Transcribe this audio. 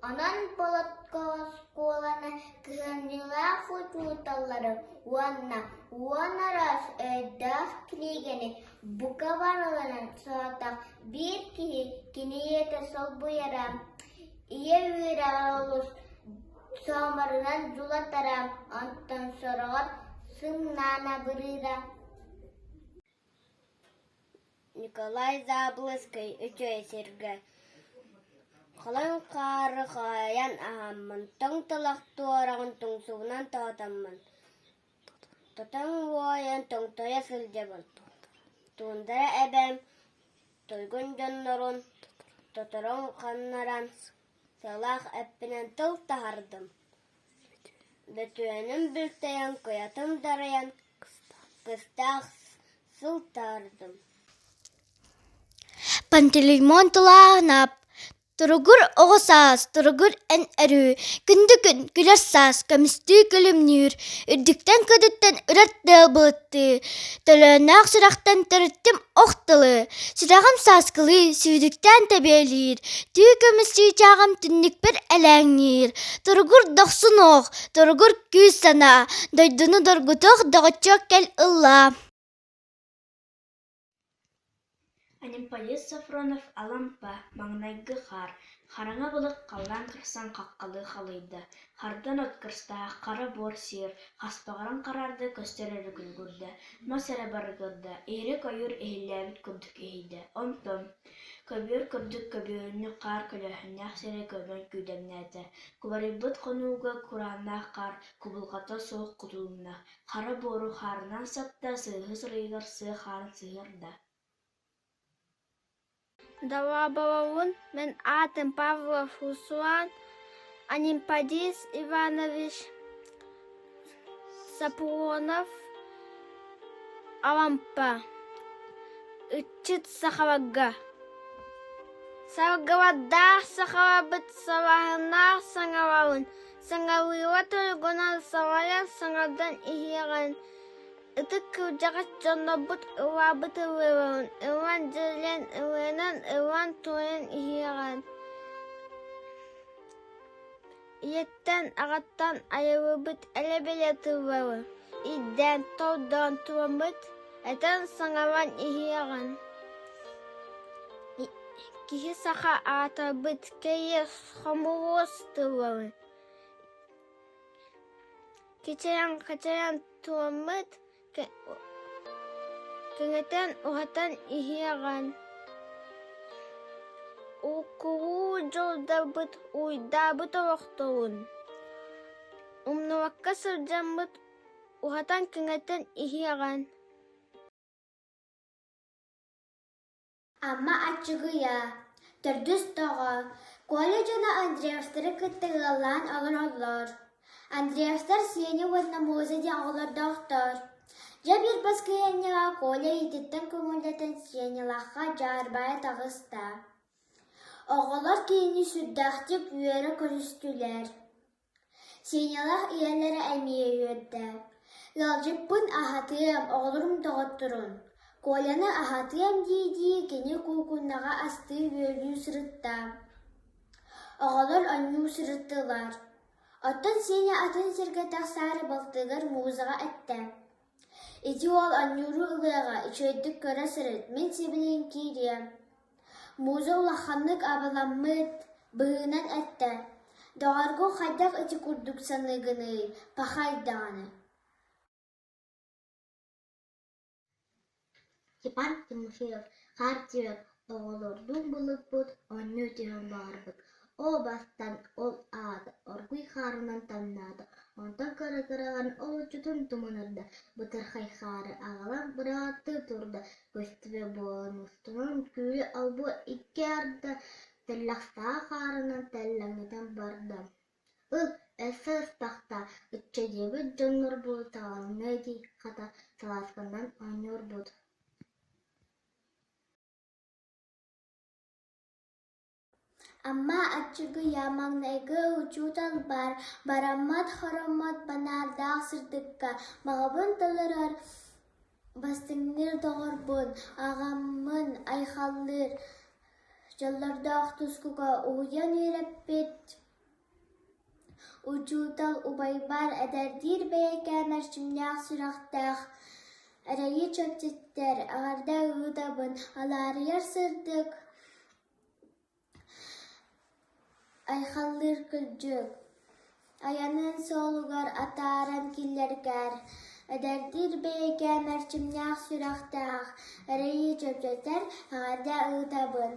Онон Болотко оскуоланы кыһамньылаах учууталлары уонна уон араас өйдөөх кинигэни бука барыларын соҕотох биир киһи кини ийэтэ солбуйара, ийэ үөрэҕэр олус сооморунан дьулатара, онтон сороҕор сымнаан абырыыра. Николай Заболоцкай үчүгэй сиргэ халыҥ хаары хаайан аһаммын, тоҥ талах туораҕын тумсугунан тоһутаммын, тотон уойан тоҥтойо сылдьабын. Туундара эбэм туйгун дьоннорун тоторон ханнаран, сыалаах эппинэн тыл таһардым. Бөтүөнүм бүлтэйэн, куйатым дарайан, кыстаах сыл таһардым. Пантелеймон Тулааһынап Туругур оҕо саас, туругур эн өрүү, күндү күн, күлэр саас, көмүстүү күлүмнүүр, үрдүктэн көтүттэн үрэр тыал былыттыы, төлөөннөөх сүрэхтэн төрүттүм ох тылы, сүрэҕим сааскылыы, сүүрүктээн тэбиэлиир, түү көмүс чыычааҕым түннүкпэр элээҥниир, туругур дохсун уох, туругур күүс санаа, дойдуну доргутуох доҕоччуок кэл ыллаа. Анемподист Софронов Алампа «Маҥнайгы хаар» Хараҥа былыт халлаан кырсан хаххалыы халыйда, хардан от кырстаах хара буор сиэр, хаспаҕыран хараарда көстөр эрэ күлүгүрдэ, мас эрэ барыгырда, иһирик ойуур иһиллээбит курдук иһийдэ. Онтон көбүөр курдук көбүөрүнньүк хаар көлөһүннээх сири көмөн күүдэҥнээтэ, кубарыйбыт хонууга курааннаах хаар кубулҕата суох кутулунна, Хара буору хаарынан сапта, сыыһы сырыйыгар сыа хаарын сыһыарда Дорооболорун, мин аатым Павлов Руслан Анемподист Иванович Сапронов Алампа Ыччат сахаларга Саргылардаах сахаларбыт салааһыннаах саҥаларын Саҥалыыла туругунан салайан саҥардан иһиэҕин, ытык кырдьаҕас дьоннорбут ылаабыт ылыыларын ылан дьиэлээн ылыанан ылан туойан иһиэҕин. Ийэттэн, аҕаттан айыллыбыт элэ-бэлэ тыллары ирдээн, тордоон тураммыт, этэн саҥаран иһиэҕин. Киһи саха аатырбыт кэриэс хомуруос тыллары кичэйэн-хачайан тураммыт, кэҥэтэн уһатан иһиэҕин. Уруккулуу дьолдорбут уйдаабыт олохторун умнубакка сылдьаммыт уһатан-кэҥэтэн иһиэҕин. Амма аччыгыйа, төрдүс тоҕо, Коля дьоно Андреевтары кытта ыаллаан олороллор. Андреевтар Сеня уонна Муза диэн оҕолордоохтор. Дьэ биир баскыһыанньаҕа Коля илиититтэн көҥүллэтэн Сенялаахха дьаарбайа таҕыста. Оҕолор кинини сүрдээхтик үөрэ көрүстүлэр. Сенялаах ийэлэрэ эмиэ үөрдэ: «Ыалдьыппын аһатыам, оҕолорум доҕотторун, Коляны аһатыам» дии-дии кини куукунаҕа астыы үөрүү сырытта. Оҕолор оонньуу сырыттылар. Оттон Сеня атын сиргэ тахсаары балтыгар Музаҕа эттэ: «Ити уол оонньууру ылыаҕа, үчүгэйдик көрө сырыт, мин сибилигин киириэм» Муза улаханнык абыламмыт быһыынан эттэ: «Доҕоргун хайдах ити курдук саныыгыный, пахай даҕаны» Степан Тимофеев хаар түһэн оҕолордуун былыппыт, оонньуу түһэн баҕарбыт, Оо, бастаан ол аата оргууй хаарынан тамнаата, онтон кыра-кыралаан олоччутун туманырда, бытархай хаары аҕалан быраҕаттыы турда, көстүбэт буолан устунан күүлэ олбуор икки арда тэллэхтээх хаарынан тэллэҥнэтэн барда. Ыл, өссө ыспахтаа, ычча диэбит дьоннорбут саҕаланыа дии, хата, салаасканан оонньуурбут Амма аччыгыйа маҥнайгы учуутал баар, бараммат-хороммот банаардаах сырдыкка баҕабын толорор бастыҥныыр доҕорбун, аҕаммын айхаллыыр, дьоллордоох тускуга уһуйан үөрэппит. Учуутал убайбар эдэрдиир бэйэкэм эрчимнээх сүрэхтээх эрэйи чэпчэтэр, эҕэрдэ ыытабын, алаарыйар сырдык, айхаллыыр кырдьык, айанын суолугар атааран киллэргэр, эдэрдиир бэйэкэм эрчимнээх сүрэхтээх эрэйи чэпчэтэр, эҕэрдэ ыытабын.